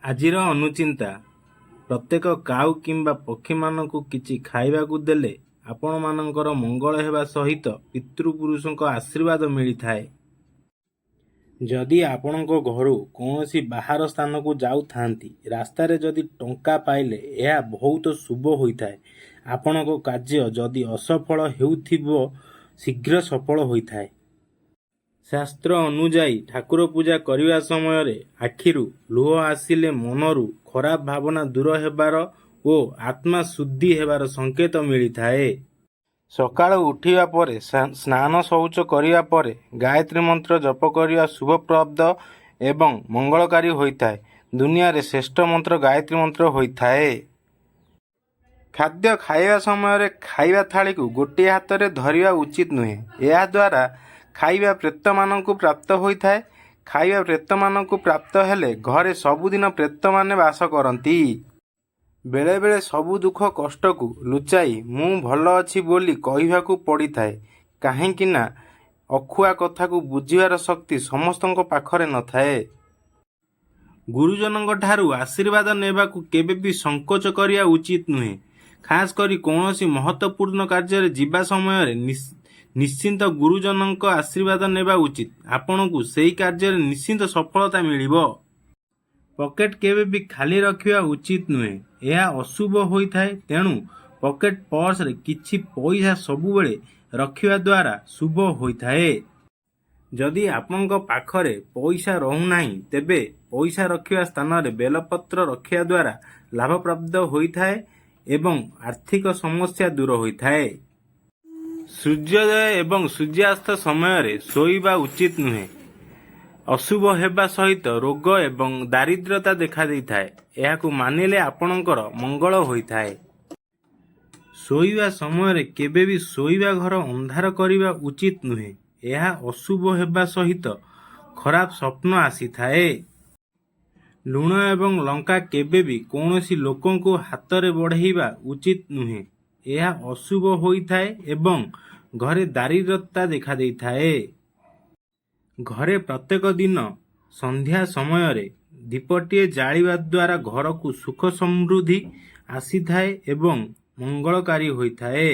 ଆଜିର ଅନୁଚିନ୍ତା: ପ୍ରତ୍ୟେକ କାଉ କିମ୍ବା ପକ୍ଷୀମାନଙ୍କୁ କିଛି ଖାଇବାକୁ ଦେଲେ ଆପଣମାନଙ୍କର ମଙ୍ଗଳ ହେବା ସହିତ ପିତୃପୁରୁଷଙ୍କ ଆଶୀର୍ବାଦ ମିଳିଥାଏ। ଯଦି ଆପଣଙ୍କ ଘରୁ କୌଣସି ବାହାର ସ୍ଥାନକୁ ଯାଉଥାନ୍ତି, ରାସ୍ତାରେ ଯଦି ଟଙ୍କା ପାଇଲେ ଏହା ବହୁତ ଶୁଭ ହୋଇଥାଏ। ଆପଣଙ୍କ କାର୍ଯ୍ୟ ଯଦି ଅସଫଳ ହେଉଥିବ, ଶୀଘ୍ର ସଫଳ ହୋଇଥାଏ। ଶାସ୍ତ୍ର ଅନୁଯାୟୀ ଠାକୁର ପୂଜା କରିବା ସମୟରେ ଆଖିରୁ ଲୁହ ଆସିଲେ ମନରୁ ଖରାପ ଭାବନା ଦୂର ହେବାର ଓ ଆତ୍ମା ଶୁଦ୍ଧି ହେବାର ସଂକେତ ମିଳିଥାଏ। ସକାଳୁ ଉଠିବା ପରେ, ସ୍ନାନ ଶୌଚ କରିବା ପରେ ଗାୟତ୍ରୀ ମନ୍ତ୍ର ଜପ କରିବା ଶୁଭପ୍ରଦ ଏବଂ ମଙ୍ଗଳକାରୀ ହୋଇଥାଏ। ଦୁନିଆରେ ଶ୍ରେଷ୍ଠ ମନ୍ତ୍ର ଗାୟତ୍ରୀ ମନ୍ତ୍ର ହୋଇଥାଏ। ଖାଦ୍ୟ ଖାଇବା ସମୟରେ ଖାଇବା ଥାଳିକୁ ଗୋଟିଏ ହାତରେ ଧରିବା ଉଚିତ ନୁହେଁ। ଏହାଦ୍ୱାରା ଖାଇବା ପ୍ରେତମାନଙ୍କୁ ପ୍ରାପ୍ତ ହୋଇଥାଏ। ଖାଇବା ପ୍ରେତମାନଙ୍କୁ ପ୍ରାପ୍ତ ହେଲେ ଘରେ ସବୁଦିନ ପ୍ରେତମାନେ ବାସ କରନ୍ତି। ବେଳେବେଳେ ସବୁ ଦୁଃଖ କଷ୍ଟକୁ ଲୁଚାଇ ମୁଁ ଭଲ ଅଛି ବୋଲି କହିବାକୁ ପଡ଼ିଥାଏ, କାହିଁକି ନା ଅଖୁଆ କଥାକୁ ବୁଝିବାର ଶକ୍ତି ସମସ୍ତଙ୍କ ପାଖରେ ନଥାଏ। ଗୁରୁଜନଙ୍କ ଠାରୁ ଆଶୀର୍ବାଦ ନେବାକୁ କେବେ ବି ସଂକୋଚ କରିବା ଉଚିତ ନୁହେଁ। ଖାସ କରି କୌଣସି ମହତ୍ତ୍ୱପୂର୍ଣ୍ଣ କାର୍ଯ୍ୟରେ ଯିବା ସମୟରେ ନିଶ୍ଚିତ ଗୁରୁଜନଙ୍କ ଆଶୀର୍ବାଦ ନେବା ଉଚିତ। ଆପଣଙ୍କୁ ସେହି କାର୍ଯ୍ୟରେ ନିଶ୍ଚିତ ସଫଳତା ମିଳିବ। ପକେଟ କେବେ ବି ଖାଲି ରଖିବା ଉଚିତ ନୁହେଁ। ଏହା ଅଶୁଭ ହୋଇଥାଏ। ତେଣୁ ପକେଟ ପର୍ସରେ କିଛି ପଇସା ସବୁବେଳେ ରଖିବା ଦ୍ୱାରା ଶୁଭ ହୋଇଥାଏ। ଯଦି ଆପଣଙ୍କ ପାଖରେ ପଇସା ରହୁନାହିଁ, ତେବେ ପଇସା ରଖିବା ସ୍ଥାନରେ ବେଲପତ୍ର ରଖିବା ଦ୍ୱାରା ଲାଭପ୍ରାପ୍ତ ହୋଇଥାଏ ଏବଂ ଆର୍ଥିକ ସମସ୍ୟା ଦୂର ହୋଇଥାଏ। ସୂର୍ଯ୍ୟୋଦୟ ଏବଂ ସୂର୍ଯ୍ୟାସ୍ତ ସମୟରେ ଶୋଇବା ଉଚିତ ନୁହେଁ। ଅଶୁଭ ହେବା ସହିତ ରୋଗ ଏବଂ ଦାରିଦ୍ରତା ଦେଖାଦେଇଥାଏ। ଏହାକୁ ମାନିଲେ ଆପଣଙ୍କର ମଙ୍ଗଳ ହୋଇଥାଏ। ଶୋଇବା ସମୟରେ କେବେ ବି ଶୋଇବା ଘର ଅନ୍ଧାର କରିବା ଉଚିତ ନୁହେଁ। ଏହା ଅଶୁଭ ହେବା ସହିତ ଖରାପ ସ୍ୱପ୍ନ ଆସିଥାଏ। ଲୁଣ ଏବଂ ଲଙ୍କା କେବେ ବି କୌଣସି ଲୋକଙ୍କୁ ହାତରେ ବଢ଼େଇବା ଉଚିତ ନୁହେଁ। ଏହା ଅଶୁଭ ହୋଇଥାଏ ଏବଂ ଘରେ ଦାରିଦ୍ରତା ଦେଖାଦେଇଥାଏ। ଘରେ ପ୍ରତ୍ୟେକ ଦିନ ସନ୍ଧ୍ୟା ସମୟରେ ଦୀପଟିଏ ଜାଳିବା ଦ୍ୱାରା ଘରକୁ ସୁଖ ସମୃଦ୍ଧି ଆସିଥାଏ ଏବଂ ମଙ୍ଗଳକାରୀ ହୋଇଥାଏ।